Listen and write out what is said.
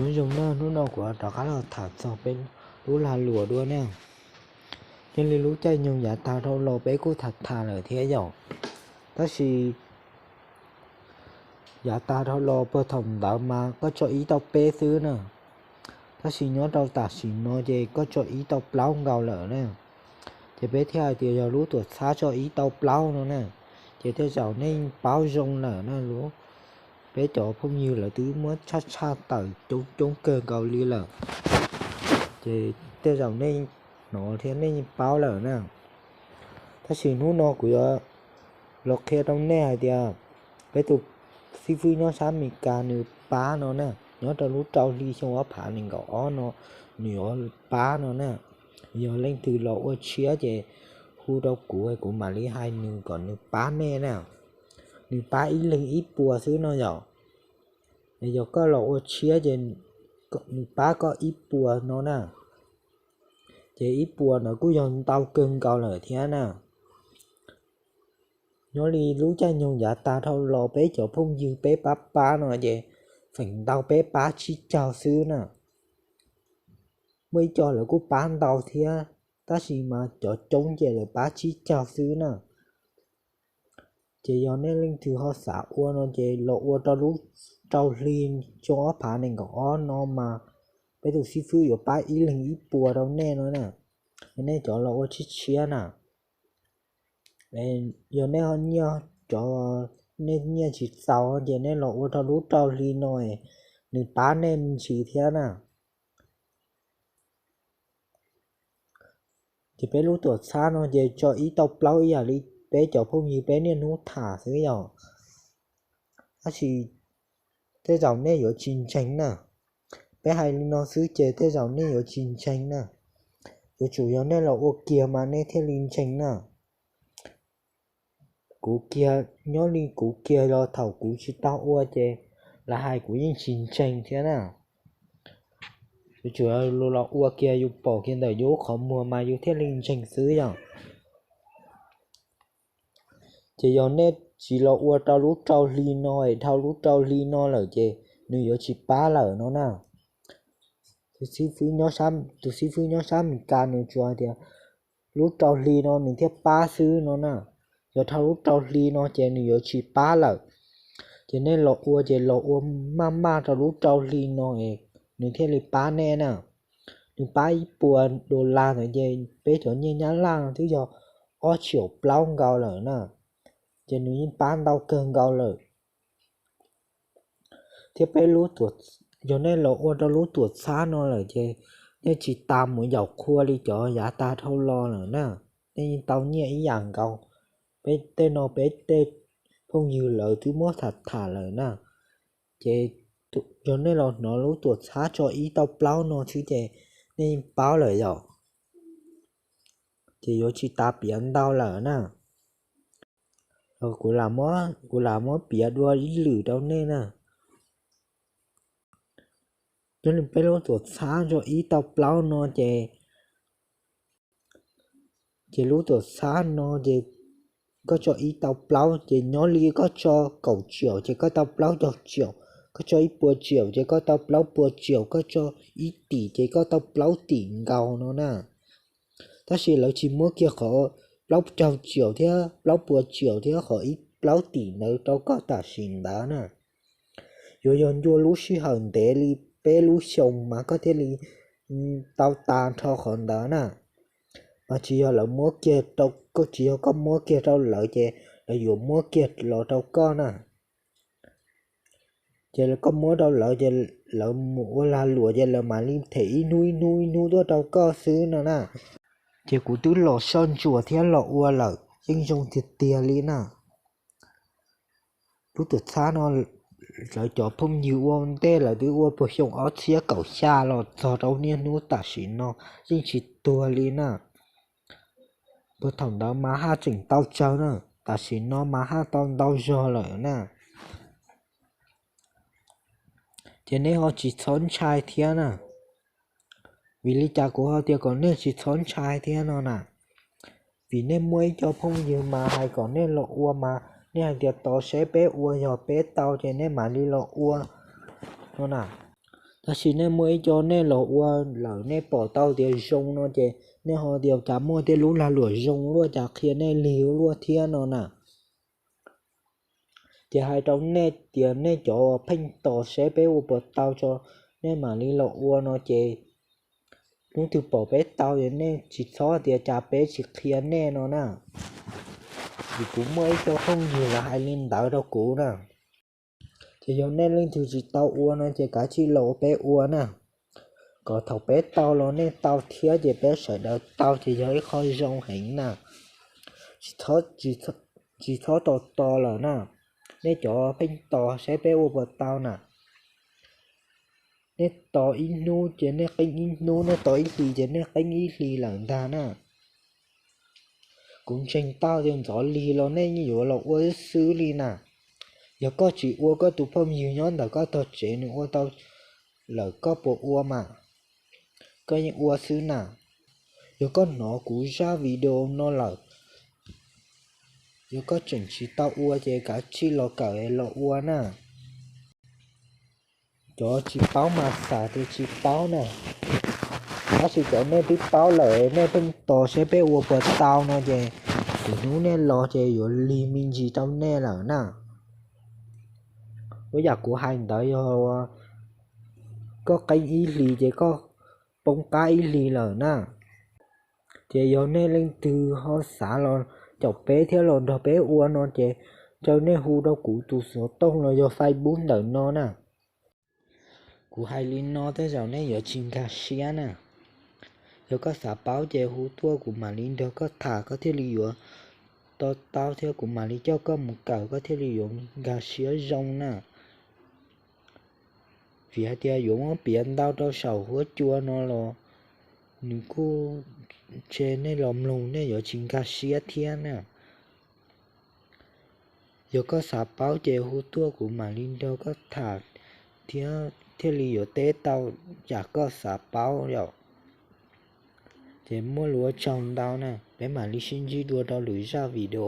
Nyob zoo na, hnub no kuv rov qab los tham txog peb lub lag luam dua na. Yog li lub caij nyoog yav tag dhau los peb kuj tham tham lawm thiab yom. Tab sis yav tag dhau los puag thaum ntawd mas koj tso ib tau peb xwb na. Tab sis nyob rau tam sim no ces koj tso ib tau plaub nkaus lawm na. Ces peb thiaj hais tias yog lub tuam txhab tso ib tau plaub no na. Ces tej zaum nej paub zoo lawm na, lub, peb cov phooj ywg lawv twb muab tshaj tshaj tawm coob coob kawg nkaus li lawm. Ces tej zaum nej hnov thiab nej paub lawm na. Tab sis hnub no kuv yuav los qhia rau nej hais tias peb tus xib fwb nyob sab Amelikas nws pab no na, nyob rau lub rau hli xyoo ob phav nees nkaum ob no nws yuav pab no na. Yog leej twg los ua tshiab ces hu rau kuv, kuv mam li hais nws kom nws pab nej na. Nws pab ib leeg ib puas xwb no yom. Yog koj los ua tshiab ces nws pab koj ib puas no na. Ces ib puas ntawd kuj yog ntau kawg nkaus lawm thiab na. Nyob li lub caij nyoog yav tag dhau los peb cov phooj ywg peb pab pab no ces feem ntau peb pab tsib caug xwb na. Muaj ib co lawv kuj pab ntau thiab, tab sis mas cov coob ces lawv pab tsib caug xwb na. Ces yog nej leej twg ho xav ua no ces los ua rau lub rau hli xyoo ob phav nees nkaum ob no mas peb tus xib fwb yuav pab ib leeg ib puas rau nej no na. Nej cov los ua tshiab tshiab na, yog nej ho nyiaj, cov, nej nyiaj tsis txaus ces nej los ua rau lub rau hli no, nws pab nej me ntsis thiab na. Ces peb lub tuam txhab no ces tso ib tau plaub ib yam li peb cov phooj ywg peb niaj hnub tham xwb yom. Tab sis tej zaum nej yuav tsis ntseeg na. Peb hais li no xwb ces tej zaum nej yuav tsis ntseeg na. Yuav tsum yog nej los ua kiag mas nej thiaj li ntseeg na. Kuv kiag, nyob li kuv kiag los thaum kuv tsis tau ua ces lawv hais kuv yeej tsis ntseeg thiab na. Yuav tsum yog los ua kiag yus pom kiag ntawm yus qhov muag mas yus thiaj li ntseeg xwb yom. Ces yog nej tsis los ua rau lub rau hli no, dhau lub rau hli no lawm ces nws yuav tsis pab lawm no na. Tus xib fwb nyob sab Amelikas nws tsuas hais tias lub rau hli no nws thiaj pab xwb no na. Yog dhau lub rau hli no ces nws yuav tsis pab lawm. Ces nej los ua ces los ua maj maj rau lub rau hli no es nws thiaj li pab nej na. Nws pab ib puas dollar ntawd ces peb cov nyiaj Nyab Laj no twb yog ob txhiab plaub nkaus lawm na. Ces nws yeej pab ntau kawg nkaus lawm. Thiab peb lub, yog nej los ua rau lub tuam txhab no lawm ces nej tsis tas mus yaum qhua li cov yav tag dhau los lawm na. Nej yeej tau nyiaj ib yam nkaus peb tej no, peb tej phooj ywg lawv twb muab tham tham lawm na. Ces yog nej los hnov lub tuam txhab tso ib tau plaub no xwb ces nej yeej paub lawm yom. Ces yuav tsis tas piav ntau lawm na. Kuv lam muab piav dua ib lwm rau nej na. Nyob li peb lub tuam txhab tso ib tau plaub no ces, ces lub tuam txhab no ces koj tso ib tau plaub ces nyob li koj tso kaum tsiaum ces koj tau plaub caug tsiaum, koj tso ib puas tsiaum ces koj tau plaub puas tsiaum, koj tso ib tim ces koj tau plaub tim nkaus no na. Tab sis lawv tsis muab kiag qhov plaub caug tsiaum thiab plaub puas tsiaum thiab qhov ib plaub tim ntawd rau koj tam sim ntawd na. Yuav yog ncua lub sij hawm ntev li peb lub xyoos mas koj thiaj li tau tas nrho qhov ntawd na. Mas tsis yog lawv muab kiag rau, tsis yog koj muab kiag rau lawv ces lawv yuav muab kiag los rau koj na. Ces koj muab rau lawv ces lawv mus ua lag luam ces lawv mam li them ib hnub ib hnub ib hnub tuaj rau koj xwb no na. Ces kuv twb los soj ntsuam thiab los ua lawm yeej zoo tiag tiag li na. Lub tuam txhab no lawv cov phooj ywg ua ntej lawv twb ua puag xyoo ob txhiab kaum xya los txog rau niaj hnub tam sim no yeej tsis tuag li na. Puag thaum ntawd mas haj tseem tau tsawg na, tam sim no mas haj tau ntau zog lawm na. Ces nej ho tsis txhob ntshai thiab na. Vim li cas kuv ho tias kom nej tsis txhob ntshai thiab no na? Vim nej muaj ib co phooj ywg mas hais kom nej los ua mas nej hais tias tos seb peb ua yog peb tau ces nej mam li los ua no na. Tab sis nej muaj ib co nej los ua lawm nej pom tau tias zoo no ces nej ho tias cas muaj tej lub lag luam zoo luaj cas qhia nej lig luaj thiab no na. Ces hais rau nej tias nej cov pheej tos seb peb ua puas tau tso, nej mam li los ua no ces hnub twg pom peb tau ces nej tsis txhob tias cas peb tsis qhia nej no na. Vim kuv muaj ib co phooj ywg lawv hais li ntawd rau kuv na. Ces yog nej leej twg tsis tau ua no ces kav tsij los peb ua na, kom thaum peb tau los nej tau thiab ces peb sawv daws tau ces yog ib qho zoo heev na. Tsis txhob tos tos lawm na. Nej cov pheej tos saib peb ua puas tau na. Nej tos ib hnub ces nej qeeb ib hnub, nej tos ib hlis ces nej qeeb ib hlis lawm ntag na. Kuv ntseeg tau tias ntxov lig los nej yuav los ua xwb li na. Yog koj tsis ua, koj tus phooj ywg nyob ntawm koj tog tsev nws ua tau lawm koj puas ua mas? Koj yeej ua xwb na. Yog koj hnov kuv zaj video no lawm, yog koj tseem tsis tau ua ces kav tsij los kawm los ua na. Cov tsis paub mas xav tias tsis paub na, tab sis cov nej twb paub lawm nej pheej tos saib peb ua puas tau no ces tus hnub nej los ces yuav lig me ntsis rau nej lawm na. Ua yam kuv hais ntawd yog koj qeeb ib hlis ces koj poob qab ib hlis lawm na. Ces yog nej leej twg ho xav los caum peb thiab los nrog peb ua no ces caw nej hu rau kuv tus xov tooj los yog Facebook ntawm no na. Kuv hais li no tej zaum nej yuav tsis nkag siab na. Yog koj xav paub ces hu tuaj kuv mam li nrog koj tham koj thiaj li yuav to taub thiab kuv mam li coj koj mus kawm koj thiaj li yuav nkag siab zoo na. Vim hais tias yuav muab piav ntau rau saum huab cua no los nws kuj tseg nej los mloog nej yuav tsis nkag siab thiab na. Yog koj xav paub ces hu tuaj kuv mam li nrog koj tham thiab thiaj li yuav teb tau yam koj xav paub yom. Ces muaj lus tsaug ntau na, peb mam li sib ntsib dua rau lwm zaj video.